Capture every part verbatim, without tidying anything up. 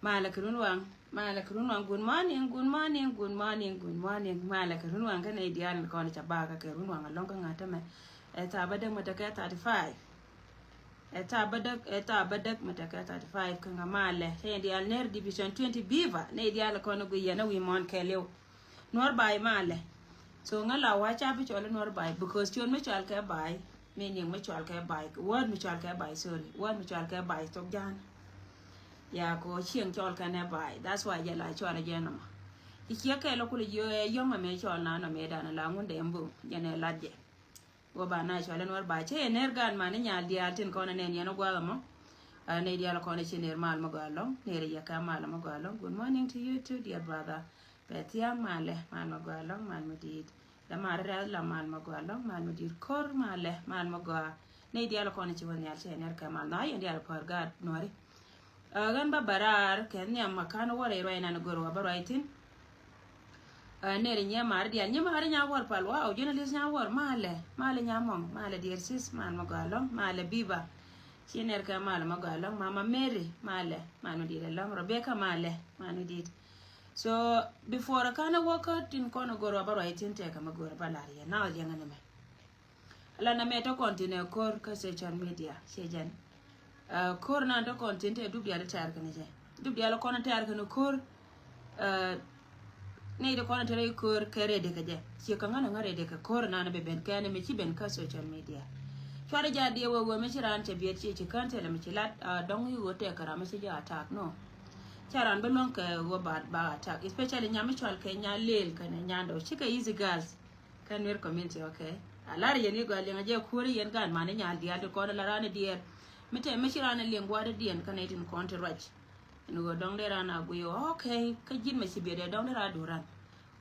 Malɛ kɛ run waŋ, malɛ kɛ run waŋ. Good morning, good morning, good morning, good morning. Malɛ kɛ run waŋ kä nɛy diaal ni kɔn ca bak kä kɛ run waŋ alɔŋ kä ŋa̱t tämɛ. Ɛ thaa bädäk mɛ tekɛ thirty five. Ɛ thaa bädäk, ɛ thaa bädäk mɛ tekɛ thirty five kä ŋa̱ malɛ. Nɛy diaal ner division twenty, viva. Nɛy diaal kɔn gui yɛn a wi̱i̱ muɔ̱ɔ̱n kɛɛliw. Nuɔr bay malɛ. So ŋä la wa ca bi cɔl nuɔr bay because cion mi cɔal kɛ bay. Mi niŋ mi cɔal kɛ bay. Word mi cɔal kɛ bay, sorry. Word mi cɔal kɛ bay thok jan. Ya ko cieŋ cɔl kɛ nɛ bay. That's why jɛ la cɔal jɛ nɔmɔ. Ci ciɛ kɛ lɔ kul jiö ɛ yɔŋ a mi cɔl na nɔ mi dan la ŋun dɛ mbu. Jɛ nɛ lat jɛ. Wä ba na cɔal nuɔr bay. Cɛ yɛ ner gan ma ni nyal dial tin kɔn nɛ ni ɛn guaga mɔ. Nɛ dial kɔn ci ner mal mɔ gɔa lɔŋ. Ner yɛ kɛ mal mɔ gɔa lɔŋ. Good morning to you too, dear brother. Bɛ thia̱a̱ŋ malɛ, mal mɛ gɔaa lɔ̱ŋ, mal mɛ di̱i̱t. La mal rɛl la mal mɛ gɔaa lɔ̱ŋ, mal mɛ di̱i̱t. Ko̱r malɛ, mal mɛ gɔaa. Nɛy diaal kɔn ci wä nhial cɛ nɛr kɛ mal nhɔa̱ yɛn diaal pär gaat nuɔ̱ri. Ɛ ɣän bä bɛ raar kɛ nhiam ma ka̱n wä rɛy ruac nan gör wä bä ruac thi̱n. Ɛ nɛr nyɛ mar diaal, nyɛ mar nya wär pal, wow, journalist nya wär malɛ, malɛ nya mɔŋ, malɛ diɛɛr sis, mal mɛ gɔaa lɔ̱ŋ, malɛ biba. Ci nɛr kɛ mal mɛ gɔaa lɔ̱ŋ, mama Mary malɛ, mal mɛ di̱i̱t ɛlɔ̱ŋ, Rebecca malɛ, mal mɛ di̱i̱t. So before a kanɛ wä kä tin kɔn a gör wa bä ruac tin tɛk a ma gör ba lar yɛ na liɛŋä ni mɛ. Ala na mɛ tɔ kɔn tin ɛ kor kä social media cɛ jɛn. Kor nan tɔ kɔn tin tɛ dup dial tɛr kɛ ni jɛ. Dup dial kɔn tɛr kɛ ni kor. Ni di kɔn tɛr kor kɛ redi kɛ jɛ. Ci ka ŋan a ŋa redi kɛ kor nan bɛ ben kɛ ni mɛ ci ben kä social media. Cuari ja diɛ wä wä mɛ ci ran cɛ biɛt ci ci kän tɛlɛ mɛ ci lat dɔŋ yi wä tɛk kɛ ram mɛ ci jɛ attack no. Ca ran bä luäŋ kɛ wä ba, ba attack, especially nyam mi cual kɛ nya lel kɛnɛ nyandɔ. Cikɛ easy girls. Kɛ nuer community, okay. A lar yɛn i̱ gɔal liɛŋ a jɛ kuäri yɛn gan mani nyal diaal ti kɔn la ran diɛɛr. Mi tɛ mi ci ran liɛŋ gua̱a̱r diɛn kɛnɛ tin kɔn ti ruac. In wä dɔŋ de ran a gui, okay. Kä ji̱n mɛ ci biɛ dɛ dɔŋ de ran duran.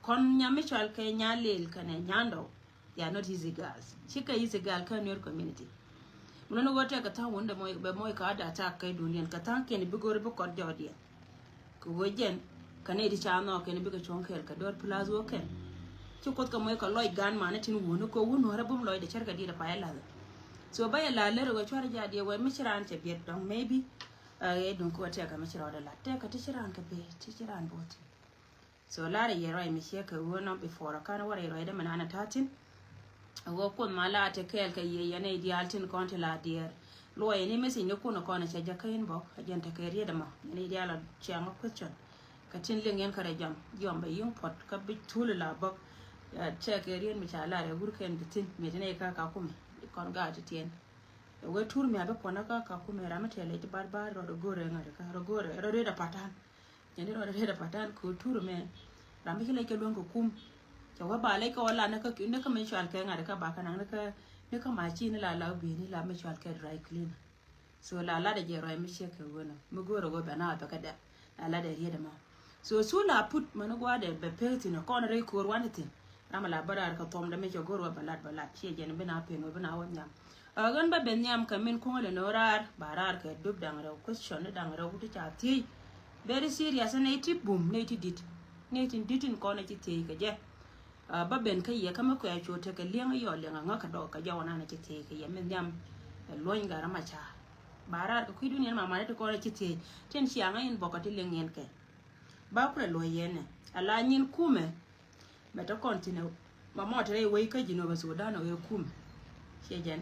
Kɔn nyam mi cual kɛ nya lel kɛnɛ nyandɔ. They are not easy girls. Cikɛ easy girl kä nuer community. Mun ni wä tɛ kɛ tha̱a̱ŋ wun dɛ mɔy, bɛ mɔy ka da attack kɛ duniɛn kɛ tha̱a̱ŋ kiɛn bi go̱ri bi kɔt jɔɔdiɛn. Kɛ wä jɛn kɛ nɛy ti ca nhɔk kɛn bikɛ cuɔ̱ŋ kɛɛl kɛ dɔ̱r plus wä kɛn. Ci kuoth kɛ mɔy kɛ lɔc gan manɛ tin wuni kɛ wun wärä bum lɔcdɛ cärkɛ diet ɛ payɛ lath. So ba yɛ la lär wɛ cuarɛ ja diɛ wɛ mi ci raan cɛ biɛt dɔ̱ŋ maybe. Ɛ duŋ kɛ wä tɛkɛ mi ci rɔɔdɛ la tɛkɛ ti ci raan kɛ bee ti ci raan bo̱o̱t. So larɛ yɛ ruac mi ciɛ kɛ wä nɔ before kan wä rɛy ruac dɛ mi nan a ta̱thin. A wä kuoth ma la te kɛɛl kɛ yɛ yɛn ɛ diaal tin kɔn ti la diɛɛr. Luɔyɛ ni message ni kun kɔn cɛ jɛ kä inbox a jɛn tekɛ riet ɛmɔ ni diaal a ciaŋ a question. Kä tin liŋ yɛn kä rɛ jam jiɔm bɛ yiŋ puɔt kä bi thul la bäk. Cɛ kɛ riet mi ca lar ɛ wur kɛn bi thin mi ti nɛ kä Kakuma kɔn gaat ti tiɛn. Ɛ wee tur mi a bi puɔn kä Kakuma ram mi tɛl ɛ ti bar bar rɔ rɔ go̱rɛ ŋa̱t kä rɔ go̱rɛ rɔ riet a patan. Nyɛn di rɔɔdɛ riet a patan kɛ tur mɛ. Ram bi ci lɛc kɛ luäŋ kɛ kum. Cɛ wä ba lɛc kɛ wä la ni kä, ni kä mi cual kɛ ŋa̱t kä ba kä naŋ ni kä, ni kä ma ci ni la la bi ni la mi cual kɛ dry clean. So la lat a jɛ ruac mi ciek kɛ wä nɔ mi go̱o̱r a wä bɛ na bɛ kä dɛp. La lat a riet a ma. So su la put mɛ ni gua̱dɛ bɛ pek thin a kɔn rɛy ko̱o̱r wan thin. Ram a la bä raar kɛ thuɔm dɛ mi cɛ go̱o̱r wä bɛ lat bɛ lat ciɛ jɛn bi na pen wä bi na wä nyam. Ɛ ɣän bä ben nhiam kɛ min kuɔ̱ŋ lɛ ni ɣöö raar ba raar kɛ dup da̱ŋ rɛw, question ni da̱ŋ rɛw ti ca thiec. Very serious, nɛy ti bum, nɛy ti di̱t. Nɛy tin di̱t tin kɔn ɛ ci thiec kɛ jɛ. Ɛ bä ben kä yɛ kä mi kuɛ cu tekɛ liɛŋ yɔ liɛŋ aŋä kɛ dɔk kɛ jɛ wä nan ɛ ci thiec kɛ yɛ min nhiam. Ɛ luɔ̱ny gat rɛ ma ca ba raar kɛ kui̱ duniɛn ma mani ti kɔn ɛ ci thiec tin cia ŋä in bɔk kɛ ti liɛŋ yɛn kɛ. Ba kulɛ luɔ̱c yɛn ɛ ala nyin kumɛ. Mɛ te kɔn thin ɛ ma mɔ te rɛy wec kä Jinub Sudan ɛ wee kum. Ciɛ jɛn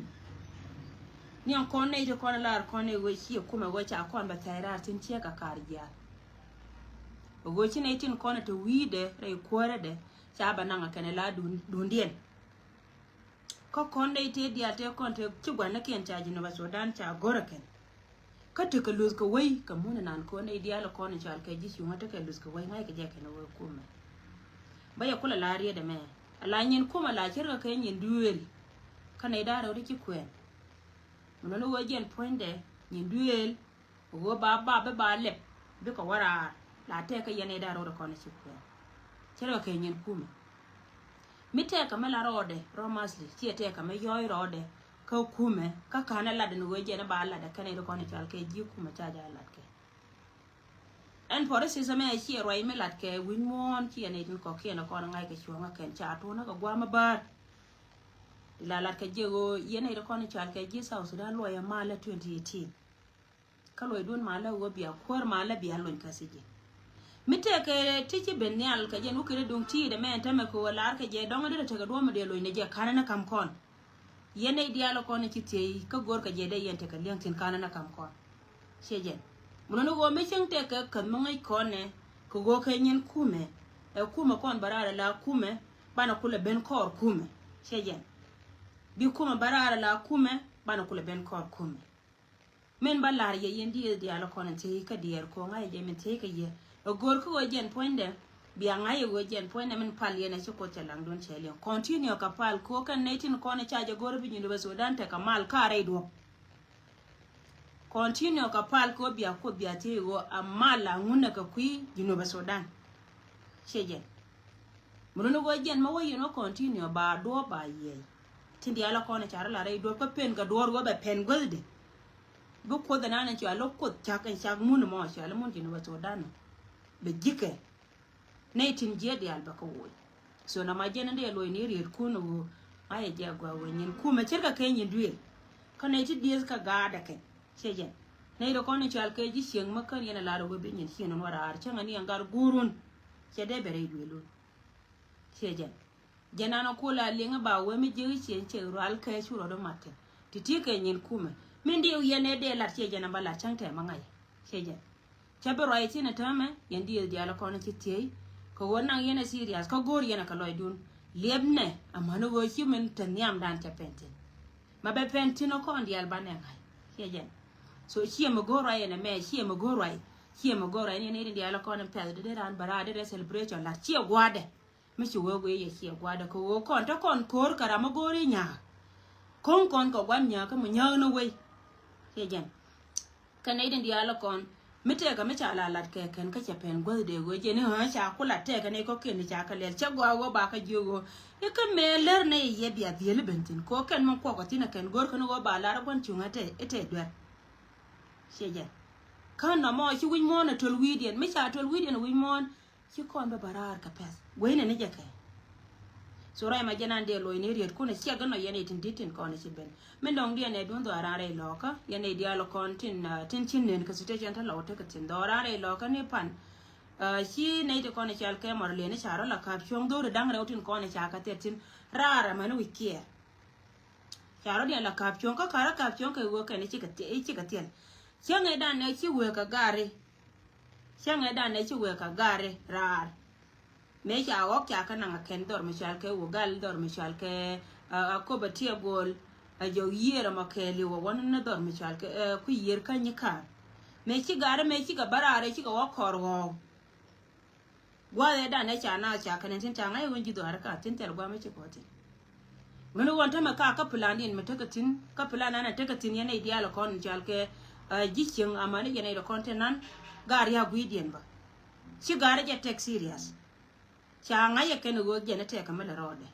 niɛŋ kɔn nɛy te kɔn lar kɔn ɛ wee ciɛ kum ɛ wee ca kɔn bɛ thɛy raar thin ciɛ kɛ kaar jiath. Ɛ wee ci nɛy tin kɔn ɛ te wi̱i̱dɛ rɛy kuärädɛ ca bɛ naŋ ɛ kɛn ɛ la dun, dundiɛn. Kä kɔn nɛy te diaal te kɔn te ci gua̱nikiɛn ca Jinub Sudan ca go̱r ɛ kɛn. Kä tekɛ luth kɛ wei kɛ mun inan kɔn i̱ diaal kɔn i̱ cal kɛ ji̱ cuŋä tekɛ luth kɛ wei ŋa̱ckɛ jɛ kɛn wei kumɛ. Bä yɛ kulɛ la riet ɛmɛ a la nyin kumɛ la cärkɛ kɛ nyin duëël. Kä nɛy da̱a̱ rɛw ti ci kuɛɛn. Mun ni wee jiɛn puɔ̱nydɛ nyin duëël. Wee ba ba bi ba lɛp bikɛ wä raar la tɛkɛ yɛn nɛy da̱a̱ rɛw ti kɔn i̱ ci kuɛɛn. Cärkɛ kɛ nyin kumɛ. Mi tɛɛkä mi la rɔɔdɛ rɔ masli ciɛ tɛɛkä mi yɔɔy rɔɔdɛ kä kumɛ kä ka̱n ɛ lat ɛn ɣöö jɛn ɛ ba lat ɛ kɛn ɛ ri kɔn ɛ cɔal kɛ ji̱ kumɛ ca jɛ lat kɛ. Ɛn pɔri sisɛ mɛ ciɛ ruac mi lat kɛ wi̱ny muɔ̱ɔ̱n ciɛ nɛy tin kɔ̱kiɛn ɛ kɔn ɛ ŋa̱c kɛ cuɔ̱ŋ ɛ kɛn ca tuɔ̱n ɛ kɛ gua̱a̱m ɛ bäär. Ti la lat kɛ jiɛ ɣöö yɛn ɛ ri kɔn ɛ cɔal kɛ ji̱ South Sudan luɔc ɛ mal ɛ twenty eighteen. Kä luɔcdun malä ɣöö bia kuäär malä bia lony kä thi̱ji̱. Mi tëëkɛ ti ci ben nhial kɛ jɛn wä kɛ ri duŋ ti̱i̱t ɛmɛ ɛn täämɛ kɛ ɣöö lar kɛ jɛ dɔ̱ŋ in dee tekɛ duɔ̱ɔ̱p mi dee lony ni jɛ ka̱n ni ka̱m kɔn. Yɛn nɛy diaal kɔn ci thiey kä go̱o̱r kɛ jɛ dee yɛn tekɛ li̱eŋ thi̱n ka̱n ni ka̱m kɔn. Ciɛ jɛn. Mi luni ɣöö mi cieŋ tëëkɛ käth mi ŋäc kɔn nɛ kɛ ɣöö kɛ nyin kumɛ. Ɛ kumɛ kɔn bä raar la kumɛ banɛ kulɛ ben kɔɔr kumɛ. Ciɛ jɛn. Bi kumɛ bä raar la kumɛ banɛ kulɛ ben kɔɔr kumɛ. Min ba lar yɛ yɛn dieth diaal kɔn in thiec kä diɛɛr ko̱ ŋa̱c jɛ min thiec kä yɛ. Ɛ go̱o̱r kä ɣöö jɛn puɔ̱nydɛ bia ŋa̱c ɛ ɣöö jɛn puɔ̱nydɛ min pal yɛn ɛ ci Kuoth cɛ laŋdun cɛ liŋ. Continue kɛ pal ko̱ kɛn nɛy tin kɔn in ca jɛ go̱o̱r bi Junubä Sudan tekɛ mal ka rɛy duɔ̱p. Continue kɛ pal ko̱ bia Kuoth bia thiec ɣöö a mal a ŋun ɛ kɛ kui̱ Junubä Sudan. Ciɛ jɛn. Mi luni ɣöö jɛn ma wä yin wä continue ba duɔ̱ɔ̱p ba yiɛc. Tin diaal kɔn in ca rɔ la rɛy duɔ̱ɔ̱p kä pen kɛ duɔ̱ɔ̱r ɣöö bɛ pɛn guäthdɛ. Bi Kuoth ɛnan in cua lo̱k Kuoth cak in cak mun mɔ cua lo̱k mun Junubä Sudan. Bɛ ji̱kɛ. Nɛy tin jiɛ diaal bɛ kä woc. So na ma jɛn in dee luɔc ni rietkun ɣöö a yɛ jɛ gɔaa ɣöö nyin kumɛ ce̱tkɛ kɛ nyin duëël. Kä nɛy ti dieth kä gaatdɛ kɛn. Ciɛ jɛn. Nɛy rɔ kɔn in cɔal kɛ ji̱ cieŋ mä kän yɛn a lar ɣöö bi nyin cieŋ in wä raar cäŋɛ ni ɛn gat guurun. Cɛ dee bɛ rɛy duëëlun. Ciɛ jɛn. Jɛn an a kol a liŋ ba wee mi ji̱ cieŋ cɛ rual kɛ cu rɔɔd mat kɛ. Ti ti kɛ nyin kumɛ. Min diw yɛn ɛ dee lat ciɛ jɛn a ba lat cäŋ tɛm a ŋa̱c. Ciɛ jɛn. Cä bi ruac thi̱n ɛ täämɛ yɛn dieth diaal kɔn ci thiey. Kɛ ɣöö naŋ yɛn ɛ serious kä go̱o̱r yɛn ɛ kɛ lɔcdun. Liɛpnɛ amäni ɣöö ci min te nhiamdan cɛ pɛn thi̱n. Ma bɛ pɛn thi̱n ɛ kɔn diaal banɛ ŋa̱c. Ciɛ jɛn. So ciɛ mi go̱o̱r ruac ɛn ɛmɛ ciɛ mi go̱o̱r ruac. Ciɛ mi go̱o̱r ruac ɛn yɛn diaal kɔn ɛn pɛth dee raan bä raar dee rɛ celebration la̱t ciɛ gua̱a̱dɛ. Mi ci wee wee yɛ ciɛ gua̱a̱dɛ kɛ ɣöö kɔn te kɔn ko̱o̱r kɛ ram mi go̱o̱r i̱ nya̱a̱k. Ko̱ŋ kɔn kɛ gua̱n nya̱a̱k kä mi nya̱a̱k ni wei. Ciɛ jɛn. Kɛ nɛy din diaal kɔn mi tɛɛkɛ mi ca la lat kɛ kɛn kä cɛ pɛn guäth dee ɣöö jɛn i̱ ɣöö ca ku lat tɛɛkɛ nɛy kɔ̱kiɛn i̱ ca kɛ lɛl cɛ gɔaa ɣöö ba kä jiök ɣöö i̱ kä mëë lär nɛy i̱ yɛ bia dhiel i̱ ben thi̱n kɛ ɣöö kɛn mi kuɔkɔ thi̱n ɛ kɛn go̱o̱r kɛn ɣöö ba lar ɛ gua̱n cuŋ ɛ tɛ ɛ tɛ duer. Ciɛ jɛn. Kä nɔmɔ ci wi̱c muɔ̱ɔ̱n ɛ töl wi̱i̱diɛn mi ca töl wi̱i̱diɛn ɛ wi̱c muɔ̱ɔ̱n ci kɔn bä bä raar kɛ pɛth gueyni ni jɛ kɛ. So rɛy ma jɛn an dee loc ni riet kun ciɛk inɔ yɛn itin dit tin kɔn ici ben min dɔŋ diɛn ɛ dun dhɔaran rɛy lɔkä yɛn idial kɔn tin tin cin nen kä situation te lɔw tek tin dhɔaran rɛy lɔkä ni pan. Ci nɛy ti kɔn ical kɛ mɔr leni ca rɔ la kap cuɔŋ dhori daŋ rɛw tin kɔn ica kä thɛt tin raar amani wic kiɛɛr. Ca rɔ diɛn la kap cuɔ̱ŋ kä karä kap cuɔ̱ŋ kɛ ɣöö kɛn i̱ cikɛ thiɛl. Cäŋɛ dan nɛ ci wëë kɛ gari. Cäŋɛ dan nɛ ci wëë kɛ gari raar. Mëë ca ɣɔk ca kä naŋ a kɛn dhɔr mi cual kɛ wä gal dhɔr mi cual kɛ a kop a tiɛ gol. A jɔk yiër ɛmɔ kɛɛli wä wä ni dhɔr mi cual kɛ kui̱ yiër kä nyi kaar. Mëë ci gari mëë cikɛ bä raar ɛ cikɛ wä kɔr ɣɔɔk. Gua̱a̱th ɛ dan ɛ ca naath ca kɛn ɛn tin ca ŋa̱c ɛ ɣän ji̱ dhuaar ɛ ka tin thil gua̱a̱m ɛ ci kɔ̱th thi̱n. Ŋäni ɣɔn tämɛ ka kä plan diɛn mi tekɛ thi̱n kä plan an ɛ tekɛ thi̱n yɛn ɛ diaal ɛ kɔn in cal kɛ ji̱ cieŋ amäni yɛn ɛ kɔn te nan. Gaar ya gui̱diɛn bä ci gaar ɛ jɛ tek serious. Ca ŋa̱c ɛ kɛn ɛ ɣöö jɛn ɛ tɛkɛ mi lɛ rɔɔdɛ.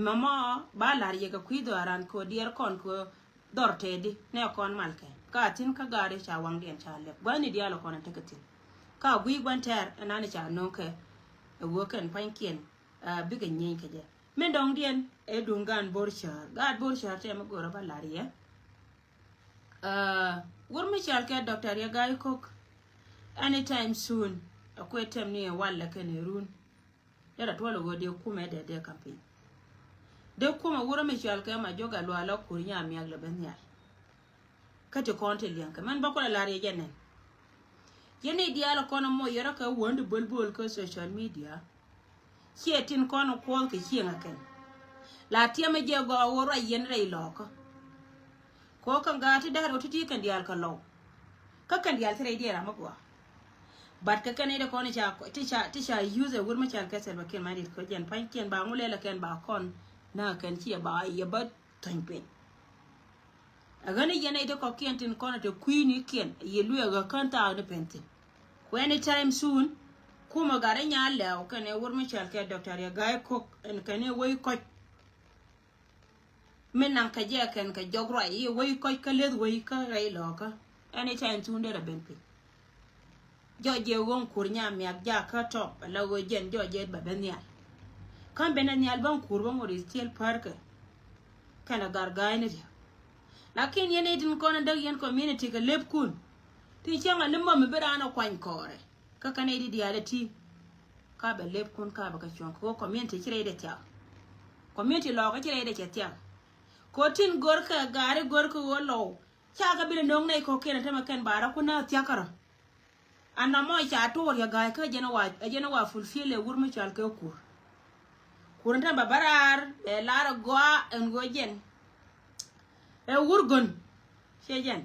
Mɛmɔ ba la̱r yɛ kɛ kui̱ dhɔaaran kɛ ɣöö diɛɛr kɔn kɛ ɣöö dhɔr tɛɛdi nɛ kɔn malkɛ ka thi̱n kä gaari ca waŋdiɛn ca lɛp gua̱thni diaal kɔn in tekɛ thi̱n. Ka gui̱i̱ gua̱n tɛɛr ɛnan ca no̱o̱ŋkɛ ɛ ɣöö kɛn pa̱nykiɛn bikɛ nyieny kɛ jɛ. Min dɔ̱ŋdiɛn ɛ duŋ gaan bo̱r cäär gaat bo̱r cäär tɛm mi go̱rä ba la̱r yɛ. Wur mi cal kɛ Doctor Riek Gai Kok. Anytime soon ɛ kuɛ tɛm ni ɛ walɛ kɛn ɛ run. Derɛ tuɔl ɛ ɣöö dee kumɛ dee dee campaign. Dee kumɛ wurɛ mi cual kɛ ma jiök ɛ luaal ɔ kur nyaa miak lɛ ben nhial. Kä ti kɔn ti liɛŋ kɛ mɛn bä kulɛ lar yɛ jɛ nɛn. Yɛn i̱ diaal kɔn ɛ mɔ yɛrɛ kɛ wän di böl böl kä social media. Ciɛ tin kɔn ɛ kuɔth kɛ cieŋ ɛ kɛn. La tiɛmɛ jɛ gɔaa wä ruac yɛn rɛy lɔɔkä. Kɛ ɣöö kɛn gaat ti da̱r ɣöö ti ti kɛn diaal kɛ lɔw. Kä kɛn diaal ti rɛy diɛɛr ram mi gɔaa. But kɛ kɛn i̱ dee kɔn ti ca ti ca ti ca use ɛ wur mi cal kɛ Salva Kiir Mayardit kɛ jɛn pa̱nykiɛn ba ŋu lɛl ɛ kɛn ba kɔn. Na̱a̱ kɛn ci ɛ ba yɛ bä thony piny. Ɛ ɣän i̱ yɛn ɛ i̱ dee kɔkiɛn tin kɔn ɛ te kui̱ni kiɛn ɛ yɛ luee ɛ ɣä kän thaak ni pen thi̱n. Ku anytime soon kumɛ gat i̱ nya lɛw kɛn ɛ wur mi cal kɛ Doctor Riek Gai Kok ɛn kɛn i̱ wec kɔc. Mi naŋ kɛ jɛ kɛn kɛ jɔk ruac i̱ wec kɔc kä leth wec kä rɛy lɔɔkä. Anytime soon derɛ ben piny. Jɔc jɛ ɣöŋ kur nya miak jak kä tɔp ala ɣöö jɛn jɔc jɛ bɛ ben nhial. Kä ben a nhial bä ŋ kur bä ŋot is still pärkɛ. Kɛn a gar ga̱a̱cni riek. Lakin yɛn i̱ tin kɔn a däk yɛn community kɛ lep kun. Ti cäŋ a ni mɔm mi bi raan a kuany kɔɔrɛ. Kä kɛn i̱ di diaal ɛ ti. Ka bɛ lep kun ka bɛ kɛ cuɔ̱ŋ kɛ ɣöö community ci rɛy dɛ thiak. Community lɔɔkä ci rɛy dɛ cɛ thiak. Kɛ ɣöö tin görkɛ gaari görkɛ ɣöö lɔw. Ca kɛ bi ni no̱o̱ŋ nɛy kɔ̱kiɛn ɛ tämɛ kɛn ba rɔ kun na thiak kärɔ. An na mɔ ca tuur yɛ ga̱a̱c kä jɛn wa, jɛn wa fulfill ɛ wur mi cɔal kɛ kur. Kur ni tämɛ bä raar bɛ lar ɛ gɔaa ɛn ɣöö jɛn. Ɛ wur gön. Ciɛ jɛn.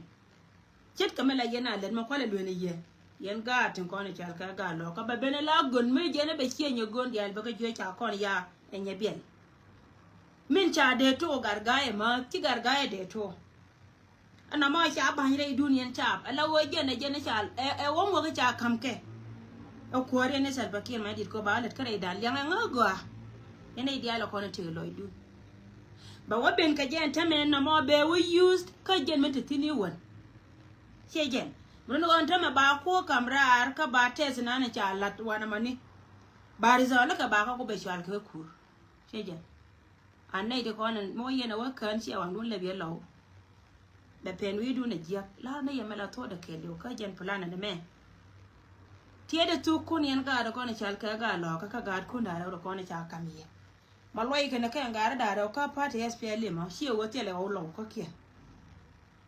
Ce̱tkɛ mi la yɛn a lät mi kualɛ lueni yɛ. Yɛn gaat tin kɔn i̱ cal kɛ gaat lɔɔkä bɛ ben ila gön mi jɛn bɛ ciɛ nyɛ gön diaal bɛ kɛ juec ca kɔn ya ɛ nyɛ biɛl. Min ca dee tok gat ga̱a̱c ɛmä ci gat ga̱a̱c ɛ dee tok. Ɛn amɔ ca ba̱ny rɛy dun yɛn cap ala ɣöö jɛn ɛ jɛn i̱ cal ɛ ɣöö ŋuɔk i̱ ca ka̱m kɛ. Ɛ kuäär yɛn i̱ Salva Kiir mɛ dit kɔ ba lät kä rɛy dan liɛŋ ɛ ŋä gɔaa. Yɛn i̱ diaal ɛ kɔn i̱ tëë lɔcdun. Bɛ wä ben kɛ jɛn tämɛ nɔmɔ bɛ wä used kä jɛn mi te thi̱n i̱ wän. Ciɛ jɛn mi run ɣɔn tämɛ ba kuɔ kam raar kä ba tɛth nan ca lat wanɛ mani. Ba result kɛ ba kä ku bɛ cual kɛ kur. Ciɛ jɛn. An nɛy ti kɔn mi wä yɛn ɛ wä kään ciɛ wan dun lɛ biɛ lɔw. Bɛ pɛn wi̱i̱dun ɛ jiäk la ni yɛ mɛ la thuɔ̱ɔ̱dɛ kɛɛliw kä jɛn plan ni mɛ. Tiɛɛdɛ thuk kun yɛn gaat kɔn cal kɛ gaat lɔɔkä kä gaat kun da̱rɛ wä kɔn ca kam yɛ. Ma luɔc kɛn kɛn gaat da̱rɛ wä kä party S P L M ɔ ciɛ wä thilɛ wä lɔw kä kiɛn.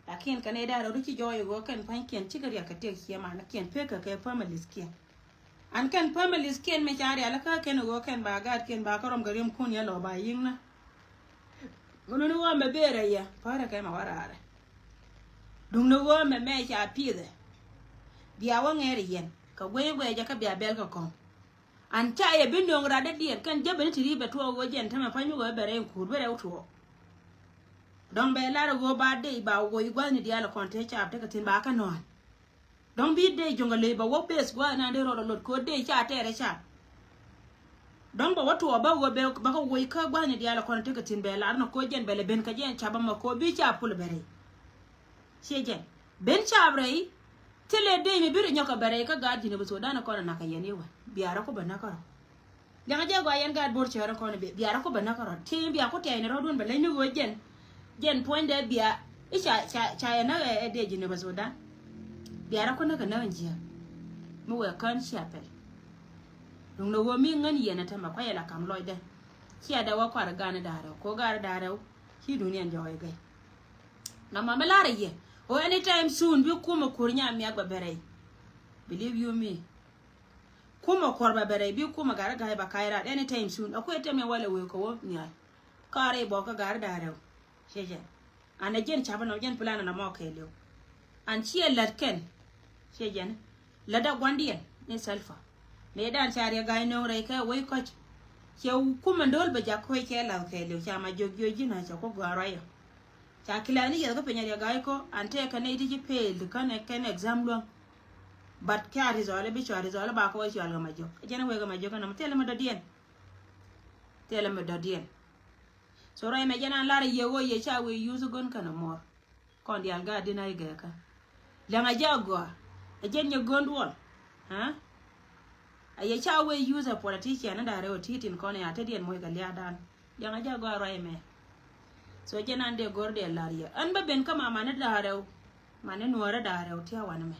Lakin kɛn i̱ da̱rɛ wä ci jɔɔc wä kɛn pa̱nykiɛn cikɛ riɛk kɛ tiɛk ciɛ man kiɛn pekɛ kɛ families kiɛn. An kɛn families kiɛn mi ca rial kä kɛn ɣöö kɛn ba gaat kiɛn ba kä rɔm kɛ riɛm kun yɛ lɔ ba yiŋ na. Ŋun ni ɣöö mɛ berɛ yɛ pärɛ kɛ mɛ wä raarɛ. Duŋ ni ɣöö mɛ mɛ ca pi̱i̱thɛ. Bia wä ŋɛɛr yɛn kɛ guey guey jɛ kä bia bɛl kɛ kɔŋ. An ca yɛ bi nööŋ rat dädiɛn kɛn jäbɛ ni ti ri bɛ tuɔɔk ɣöö jɛn tämɛ pa̱ny mi ɣöö bɛ rɛy kuur bɛ rɛw tuɔɔk. Dɔ̱ŋ bɛ lar ɣöö ba dee ba woc gua̱thni diaal kɔn te caap tekɛ thi̱n ba kä nɔ̱a̱n. Dɔ̱ŋ bi dee jo̱ŋ a ley ba wä bes gua̱a̱th nan dee rɔɔd a lot ko̱ dee ca tɛɛrɛ ca. Dɔ̱ŋ ba wä tuɔɔk ba wä bɛ ba kä woc kä gua̱a̱thni diaal a kɔn tekɛ thi̱n bɛ lar nɔ ko̱ jɛn bɛ lɛ ben kä jɛn ca ba ma ko̱ bi ca pul bɛ rɛy. Ciɛ jɛn ben ca rɛy. Thilɛ dee mi bi ri nyɔk a bɛ rɛy kä gaat ji̱n a bi thok dan a kɔn a nak a yɛn i̱ wä biarä ku bɛ nak a rɔ. Liaŋa jɛ gɔaa yɛn gaat Bor cäärä kɔn bi biarä ku bɛ näk rɔt ti bia ku tiɛɛc ni rɔ̱dun bɛ leny ni ɣöö jɛn. Jɛn puɔ̱nydɛ bia i̱ ca ca ca yɛ näk ɛ dee ji̱n ni bɛ Sudan. Biarä ku näk ɛ näk in jiääk mi wëë kään cia pɛl. Duŋ ni ɣöö mi ŋän yɛn ɛ tämɛ kuayɛ la ka̱m lɔcdɛ. Cia dɛ wä kuar ɛ gaan ɛ da̱a̱ rɛw ko gaat ɛ da̱a̱ rɛw. Ci dunian jɔɔc ɛ gɛy. Nɔmɔ mi la̱rä yɛ ɣöö anytime soon bi kumɛ kur nya miak bɛ bɛ rɛy. Believe you me. Kumɛ kuɔr bɛ bɛ rɛy bi kumɛ gat ri ga̱a̱c ba ka̱c raat anytime soon. A kuɛ tɛm yɛ walɛ wee kɛ wä nhial. Ka rɛy bɔk kä gat ri da̱a̱ rɛw. Ciɛ jɛn an a jɛn ca̱pä nɔmɔ jɛn plan nɔmɔ kɛɛliw. An ciɛ lät kɛn ciɛ jɛn lät a gua̱ndiɛn ni Salva. Mëë dan ca riɛ ga̱a̱c nööŋ rɛy kɛ wec kɔc. Ciɛ kumɛ do̱l bɛ jak kuec kɛ lath kɛɛliw ca ma jiök jiök ji̱n a cɛ ku gɔ̱a̱r ruacä. Ca kilani yɛth kä piny a riɛ ga̱a̱c kɔ an tëëkɛ nɛy ti ci peel känɛ kɛn exam luäŋ. But kɛ a result bi cua result ba kɛ wä cual kɛ ma jiök. Jɛn wek kɛ ma jiök kɛ nɔmɔ thilɛ mi dɔ̱diɛn. Thilɛ mi dɔ̱diɛn. So ruac mɛ jɛn an lar a yie ɣöö yie ca wee yuth gön kɛn a muɔr. Kɔn diaal gaat din a i̱ gɛɛkä. Liaŋ a jɛ a gɔaa a jɛn nyɛ gön duɔl. Ha? A yɛ ca wee yuth a politician ni da̱a̱ rɛw a ti̱i̱ tin kɔn ya te diɛn moc kɛ lia̱a̱dan. Liaŋ a jɛ a gɔaa ruac mɛ. So jɛn an dee go̱r dee lar yɛ an bä ben kä ma mani da̱a̱ rɛw. Mani nuɔɔrä da̱a̱ rɛw ti a wanɛ mɛ.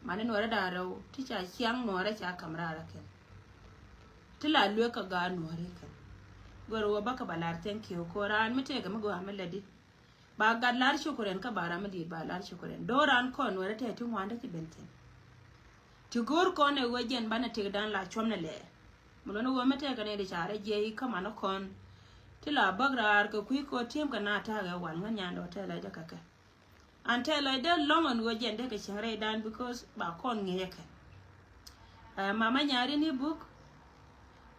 Mani nuɔɔrä da̱a̱ rɛw ti ca ciaŋ nuɔɔrä ca ka̱m raarä kɛn. Ti la luek kä gaat nuɔɔri kɛn. Gör wä bä kä ba lar thank you ko raan mi tëëkɛ mi gɔaa mi lätdi. Ba gat lar cukuriɛn kä ba ram mi di̱i̱t ba lar cukuriɛn do̱ran kɔn nuɔɔrä tëë ti ŋuandä ci ben thi̱n. Ti go̱o̱r kɔn ɛ ɣöö jɛn banɛ tëkdan la cuɔm ni lɛɛr. Mi lon ɣöö mi tëëkɛ ni di ca rɛ jiɛc kä manä kɔn. Ti la bäk raar kɛ kui̱ kɛ ɣöö ti̱em kɛ na ta̱a̱ ɣɛ wal ŋän nyandɛ ɣöö tɛlɛ jɛ kɛ kɛ. An tɛlɛ lɔcdä lɔŋ ɛn ɣöö jɛn dee kɛ cieŋ rɛydan because ba kɔn ŋi̱i̱cä kɛn. Ɛ mama nyari ni buk.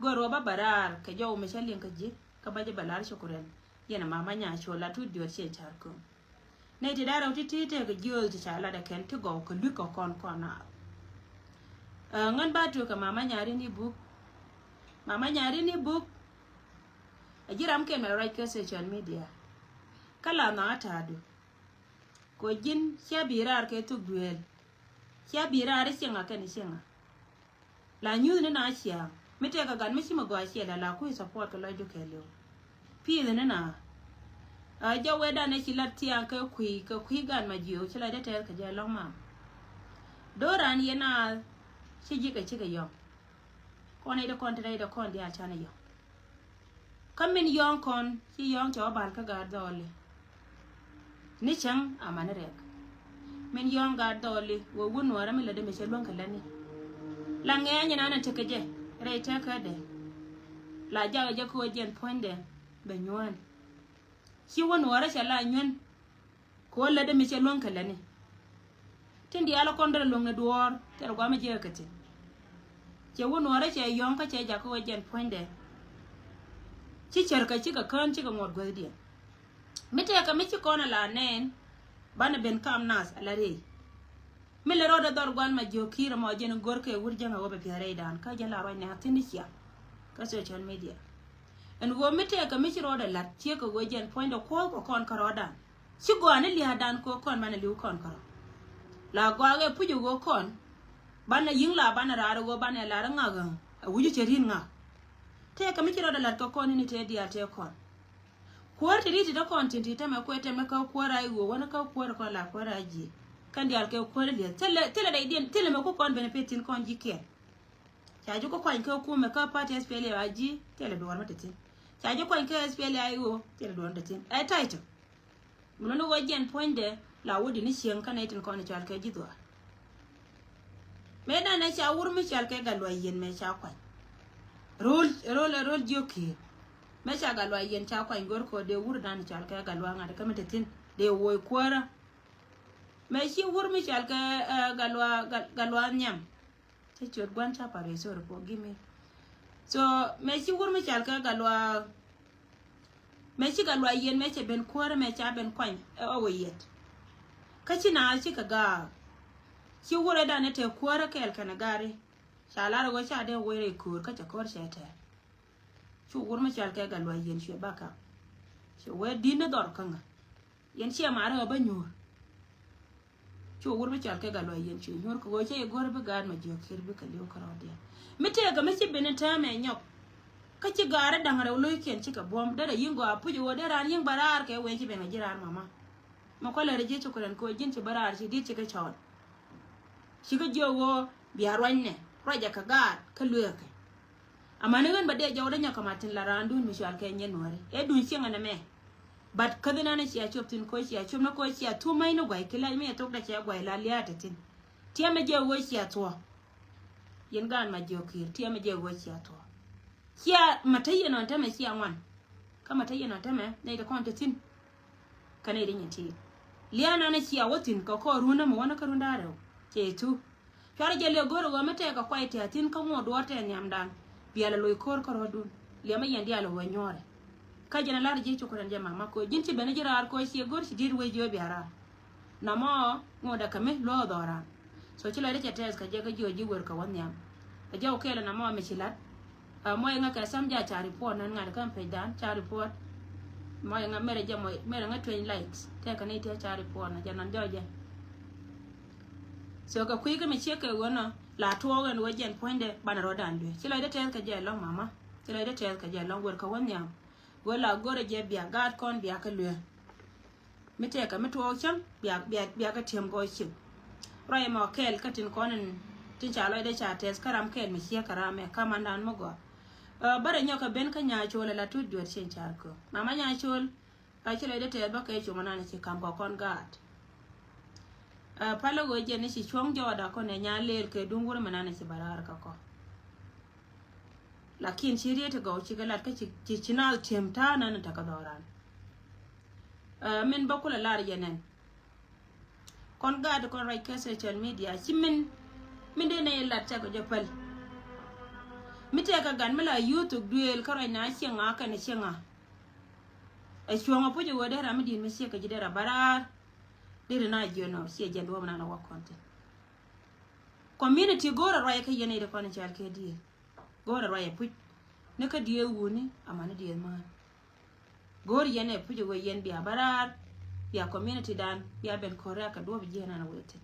Gör ɣöö ba bɛ raar kɛ jɔw mi cä liŋ kä ji̱ kä ba jɛ bɛ lar cukuriɛn. Yɛn ɛ mama nya cuɔ la tut diɔt ciɛ car köm. Nɛy ti da̱rɛw ti̱ti̱ tëëkɛ jiööth ti ca latdɛ kɛn ti gɔw kɛ lui̱k kɛ kɔn kɔn naath. Ɛ ŋän ba tuɔɔk kɛ mama nyari ni buk. Mama nyari ni buk. A ji̱ ram kɛn mɛ ruac kɛ social media. Kä la nhɔakä ta̱a̱du. Kɛ ji̱n cia bi raar kɛ thuk dueel. Cia bi raar i̱ cieŋa kɛn i̱ cieŋa. La nyuuth ni na ciaŋ mi tɛk kɛ gat mi ci mi gɔaa ciɛ la la kui̱ support kɛ lɔcdu kɛɛliw. Pi̱i̱th ni na. Ɛ jɛ wee dan ɛ ci lat thiaŋ kɛ kui̱ kɛ kui̱ gan ma jiö ci la jɛ tɛth kɛ jɛ lɔŋ mam. Do̱ran yɛn a ci ji̱ kɛ cikɛ yɔŋ. Kɔn idɛ kɔn ti dɛ idɛ kɔn diaal canɛ yɔŋ. Kä min yɔ̱ɔ̱ŋ kɔn ci yɔ̱ɔ̱ŋ cɛ wä bal kä gaat dhɔɔli. Ni cäŋ amäni riɛk. Min yɔ̱ɔ̱ŋ gaat dhɔɔli wä wun nuɔrä mi lätdɛ mi cɛ luäŋ kɛ lätni. La ŋɛɛny inanɛ tekɛ jɛ rɛy tɛkädɛ. La jakä jɛ kä wä jiɛn puɔ̱nydɛ bɛ nyuään. Ci wä nuɔrä cɛ la nyuään. Kɛ wä lätdɛ mi cɛ luäŋ kɛ lätni. Tin diaal kɔn derɛ luäŋ ni duɔ̱ɔ̱r thilɛ guamɛ jiäkä kɛ thi̱n. Cɛ wä nuɔrä cɛ yɔ̱ɔ̱ŋ kä cɛ jakä wä jiɛn puɔ̱nydɛ. Ci cärkä cikɛ kään cikɛ ŋuɔ̱t guäthdiɛn. Mi tɛɛkä mi ci kɔn ala nɛɛn banɛ ben kam nath ala rɛy. Mi lɛ rɔɔdɛ dhɔr guan ma jiök ki̱i̱r ɛmɔ jɛn go̱rkɛ wur jäŋɛ wä bɛ piɛth rɛydan kä jɛn la ruac nɛ a thi̱n i̱ cia kä social media. Ɛn ɣöö mi tɛɛkä mi ci rɔɔdɛ la̱t ciekɛ ɣöö jɛn puɔ̱nydɛ kuɔ̱ɔ̱k kɛ kɔn kärɔɔdan. Ci gɔaa ni lia̱a̱dan kɛ ɣöö kɔn banɛ li̱w kɔn kärɔɔ. La gɔaa ɣɛ puc ɣöö kɔn banɛ yi̱ŋ la banɛ raar ɣöö banɛ lar ŋak ɣä a wi̱c cɛ ri̱n ŋak. Tɛɛkä mi ci rɔɔdɛ la̱t kɛ kɔn ni ni tëë diaal tëë kɔn. Kuäär ti ri ti dä kɔn tin ti tämɛ kuɛ tämɛ kä kuäär a iwuɔ wänä kä kuäär kɔn la kuäär a ji̱. Kɛn diaal kɛ kuäär lieth thilɛ thilɛ dɛ idiɛn thilɛ mɛ ku kɔn benefit tin kɔn ji̱ kiɛn. Ca ji̱ ku kuany kä kumɛ kä party S P L A I G thilɛ duɔr mɛ ti thin. Ca ji̱ kuany kä S P L A I O thilɛ duɔr mɛ ti thin. Ɛ title. Mi luni wä jiɛn puɔ̱nydɛ la wä di ni cieŋ kä nɛy tin kɔn i̱ cɔal kɛ ji̱ dhuaar. Mëë danɛ ca wur mi cɔal kɛ Gatluak Yiɛn mëë ca kuany. Ro̱l ro̱l ro̱l jiök ki̱i̱r. Mëë ca Gatluak Yiɛn ca kuany go̱r kɔ dee wur dan cɔal kɛ Gatluak ŋa̱t kä mi te thi̱n dee woc kuäärä. Mëë ci wur mi cɔal kɛ Gatluak Gatluak Nhiam. Cä ciöt gua̱n ca parɛ, sorry, forgive me. So mëë ci wur mi cɔal kɛ Gatluak. Mëë ci Gatluak Yiɛn mëë cɛ ben kuäärä mëë ca ben kuany ɛ ɣɔw ɛ yɛt. Kä ci naath cikɛ gaak. Ci wurɛ danɛ te kuäärä kɛɛl kɛnɛ gaari. Ca lar ɛ ɣöö ca dee wee rɛy köör kä cɛ köör cɛ tɛɛr. Cu wur mi cɔal kɛ Gatluak Yiɛn cuɛ bakam. Cuɛ wee di̱t ni dhɔr kä ŋä. Yɛn ciɛ maarä ɣä bä nyuur. Cu wur mi cɔal kɛ Gatluak Yiɛn cuɛ nyuur kɛ ɣöö cä yɛ go̱r bi gaat ma jiök ki̱i̱r bikɛ li̱w kärɔɔdiɛn. Mi tëëkɛ mi ci ben in täämɛ nyɔk. Kä ci gaari da̱ŋ rɛw lo̱ckiɛn cikɛ buɔ̱m derɛ yi̱ŋ gɔaa puc ɣöö dee raan yi̱ŋ bä raar kɛ wen ci ben kɛ ji̱ raan mama. Mi kualɛ rɛ ji̱ cukurɛn kɛ ɣöö ji̱n ci bä raar ci di̱t cikɛ cɔɔl. Cikɛ jiök ɣöö bia ruacnɛ ruacɛ kɛ gaat kä lueekä. Amäni ɣän bä dee jɔwdä nyɔk kɛ ma tin la raandun mi cual kɛ nyɛ nuɔ̱ɔ̱ri ɛ duny cieŋ ɛn ɛmɛ. But käthi nan cia cop thi̱n koc cia cop ni koc cia thum mäc ni guay ki lɛc mi ɛ thok dɛ cia guay la lia̱a̱ te thi̱n. Tiɛmɛ jɛ ɣöö cia thuɔ̱. Yɛn gaan ma jiök ki̱i̱r tiɛmɛ jɛ ɣöö cia thuɔ̱. Cia ma te yɛn ɔn tämɛ cia ŋuan. Kä ma te yɛn ɔn tämɛ nɛy te kɔn te thi̱n. Kä nɛy te nyin ti̱i̱t lia̱a̱ nan cia wä thi̱n kɛ kɔɔr run nämɛ wänä kä run da̱a̱ rɛw. Cɛ thu. Cuarɛ jɛ liɛ go̱r ɛ ɣöö mi tɛɛkɛ kuay tɛ̈thi̱n kä ŋuɔ̱t duɔ̱ɔ̱r tɛɛ nhiamdan. Bia lɛ loc ko̱r kärɔ̱dun. Liɛmɛ yɛn diaal ɛ ɣöö nyuɔ̱ɔ̱rɛ. Kä jɛn ɛ lar ji̱ cukurɛn jɛ mama ko̱ ji̱n ci ben ji̱ raar ko̱ ciɛ go̱r ci di̱t wec jiö bia raar. Namɔ ŋuɔ̱t ɛ kämi luɔ̱ɔ̱k dhɔran. So ci lɔcdä cɛ tɛth kɛ jɛ kä jiö ji̱ wer kɛ wä nhiam. Ɛ jɛ wä kɛɛl ɛ namɔ mi ci la̱t. Ɛ mɔc ŋä kɛ sam ja ca report nän ŋa̱t kä page dan ca report. Mɔc ŋä merɛ jɛ mɔc merɛ ŋä twenty likes. Tɛkɛ ni tiɛ ca report nä jɛ nan jɔc jɛ. So kɛ kui̱ kä mi ciek kɛ ɣöö nɔ la tuɔɔk ɛn ɣöö jɛn puɔ̱nydɛ banɛ rɔ̱dan duee ci lɔcdä tɛth kɛ jɛ lɔ̱ŋ mama ci lɔcdä tɛth kɛ jɛ lɔ̱ŋ wer kɛ wä nhiam. Ɣöö la go̱rɛ jɛ bia gaat kɔn bia kä luee. Mi tɛkɛ mi tuɔɔk cäŋ bia bia bia kä tiɛm gɔɔy cik. Ruac ɛmɔ kɛɛl kä tin kɔn in tin ca lɔcdä ca tɛth kä ram kɛɛl mi ciek kɛ ram ɛ kamandan mi gɔaa. Ɛ bärɛ nyɔk kɛ ben kä Nyacool ɛ la tut juɔt cieŋ car köök mama Nyacool. Ɛ ci lɔcdä tɛth bä kɛ cuŋ nan ci kam kɔ kɔn gaat. Ɛ palä ɣöö jɛn ni ci cuɔ̱ŋ jɔɔda kɔn ɛ nya leel kɛ duŋ wur mi nan ci bä raar kä kɔ. Lakin ci riet ti gɔw ci kɛ lat kä ci ci ci naath tiɛm ta̱a̱ nan tekɛ dhɔran. Ɛ min bä kulɛ lar yɛ nɛn. Kɔn gaat kɔn ruac kɛ social media ci min min dee nɛy lat tekɛ jɛ päl. Mi tɛkɛ gat mi la yuth tuk duëël kä ruac na cieŋa kɛn cieŋa. Ɛ cuɔ̱ŋ ɛ puc ɛ ɣöö dee ram mi di̱i̱t mi ciek kɛ ji̱ dee ra bä raar. Dee ri na jiön ɔ ciɛ jɛn duɔ̱ɔ̱p nan ɛ wä kɔn thin. Community go̱o̱rɛ ruac kä yɛn i̱ ri kɔn i̱ cɔal kɛ di̱i̱t. Go̱o̱rɛ ruac ɛ puc ni kä diëëth wuni amäni diëëth mään. Go̱o̱r yɛn ɛ puc ɛ ɣöö yɛn bia bä raar bia community dan bia ben ko̱r rɛ̈k kɛ duɔ̱ɔ̱p jiɛn nan ɛ wee thin.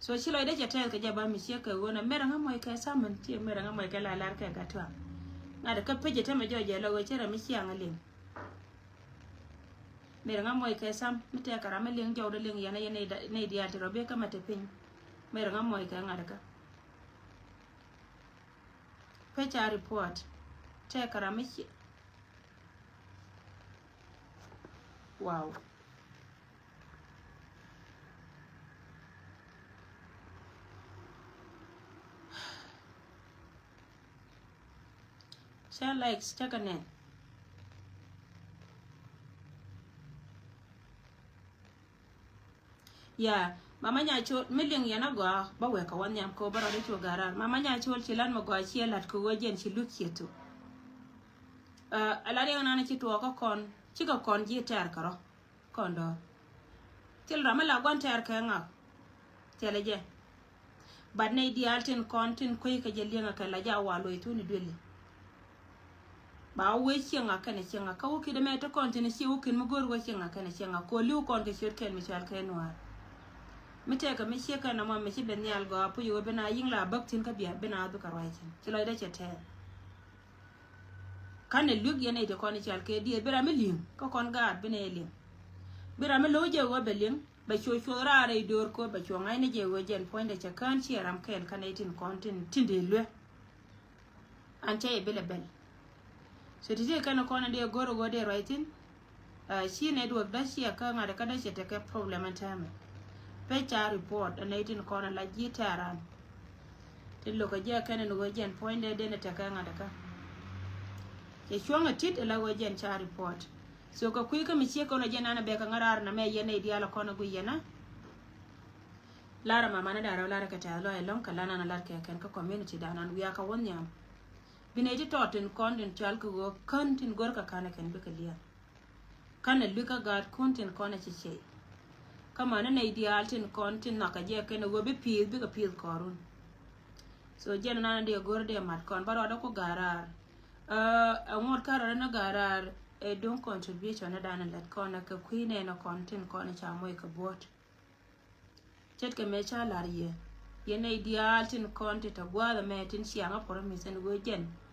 So ci lɔcdä cɛ tɛth kɛ jɛ ba mi ciek kɛ ɣöö na merɛ ŋä mɔc kɛ thaman ci merɛ ŋä mɔc kɛ la lar kɛ gat tuaŋ. Ŋa̱t kä pec ɛ tämɛ jɔc jɛ lɔ ɣöö cɛ rɛ mi ciaŋ ɛ liŋ. Mɛr ŋa mɔc kɛ sam mi tɛkɛ ram mi liŋ jɔwdɛ liŋ yɛn a yɛn nɛy diaal ti rɔ bi kä mɛ te piny. Mɛr ŋa mɔc kɛ ŋa̱t kä pecca report. Tɛkɛ ram mi ci. Wow. Share likes, cakɛ nɛn. Ya, mama nya col mi liŋ yɛn a gɔaa ba wek kɛ wä nhiam kɛ wä ba rɔɔdɛ cu garar. Mama nya col ci lat mi gɔaa ciɛ lat kɛ wä jɛn ci luk ciɛ thuk. A lat yɛn nan ci tuɔɔk kä kɔn cikɛ kɔn ji̱ tɛɛr kɛ rɔ. Kɔn dɔ̱r thil ram mi la gua̱n tɛɛr kɛ ŋak. Thilɛ jɛ. But nɛy diaal tin kɔn tin kuec kɛ jɛ liɛŋɛ kɛ la ja wa luɔc thuni dueli. Ba wee cieŋ a kɛnɛ cieŋ a kä wä kidɛ mɛ ti kɔn tin cie wä kin mi go̱r wä cieŋ a kɛnɛ cieŋ a kɔ li̱w kɔn kɛ ciöt kɛn mi cual kɛ nuaar. Mi tɛkɛ mi cie kɛn amɔ mi ci ben nhial gɔaa puc wä ben a yiŋ la bäk tin kä bia ben a dhuk a ruac tin ci lɔcdɛ cɛ tɛɛr. Kanɛ luek yɛn nɛy ti kɔn i̱ cal kɛ diɛɛr bi ram mi li̱eŋ kä kɔn gaat bi nɛ li̱eŋ. Bi ram mi lo̱w jɛ ɣöö bɛ li̱eŋ bɛ cuɔ cuɔth raar rɛy do̱r ko̱ bɛ cuɔ ŋa̱cni jɛ ɣöö jɛn puɔ̱nydɛ cɛ kään ciɛ ram kɛɛl kä nɛy tin kɔn tin tin dee luek. An cɛ yɛ bilɛ bɛl. So ti ti kɛn kɔn in dee go̱r ɣöö dee ruac thi̱n. Ci network dä ciɛ kä ŋa̱t kä dä cɛ tekɛ problem ɛn täämɛ. Pecca report ɛn nɛy tin kɔn in la ji̱ tɛ̈ran. Tin lo̱k kɛ jɛ kɛn in ɣöö jɛn puɔ̱nydɛ den in tekɛ ŋa̱t kä. Cɛ cuɔ̱ŋ ɛ tit in la ɣöö jɛn ca report. So kɛ kui̱ kä mi ciek kɔn ɛ jɛn an ɛ bɛ kɛ ŋa̱t raar in amɛ yɛn nɛy diaal ɛ kɔn ɛ gui̱c yɛn a. Lar ɛmɛ manɛ da̱rɛ lar kɛ tɛth lɔc ɛlɔ̱ŋ kɛ lan an lar kɛ kɛn kä community dan an wiak kɛ wä nhiam. Bi nɛy ti tɔt tin kɔn tin cɔal kɛ ɣöö kän tin go̱r kɛ ka̱n ɛ kɛn bikɛ liɛl. Ka̱n ɛ lui̱k kä gaatkun tin kɔn ɛ cɛ cɛy. Kä manɛ nɛy diaal tin kɔn tin nhɔakɛ jɛ kɛn ɛ ɣöö bi pi̱i̱th bikɛ pi̱i̱th kɔɔrun. So jɛn nan dee go̱r dee mat kɔn ba rɔɔdɛ ku ga̱raar. Ɛ ŋuɔ̱t kä rɔɔdɛ ni ga̱raar ɛ duŋ contribution ni dan ɛ lɛt kɔn ɛ kɛ kui̱ nɛn ɛ kɔn tin kɔn ɛ ca moc kɛ buɔ̱t. Ce̱tkɛ mëë ca la̱r yɛ yɛn nɛy diaal tin kɔn ti te gua̱a̱th ɛmɛ tin ciaŋ a promise ɛn ɣöö jɛn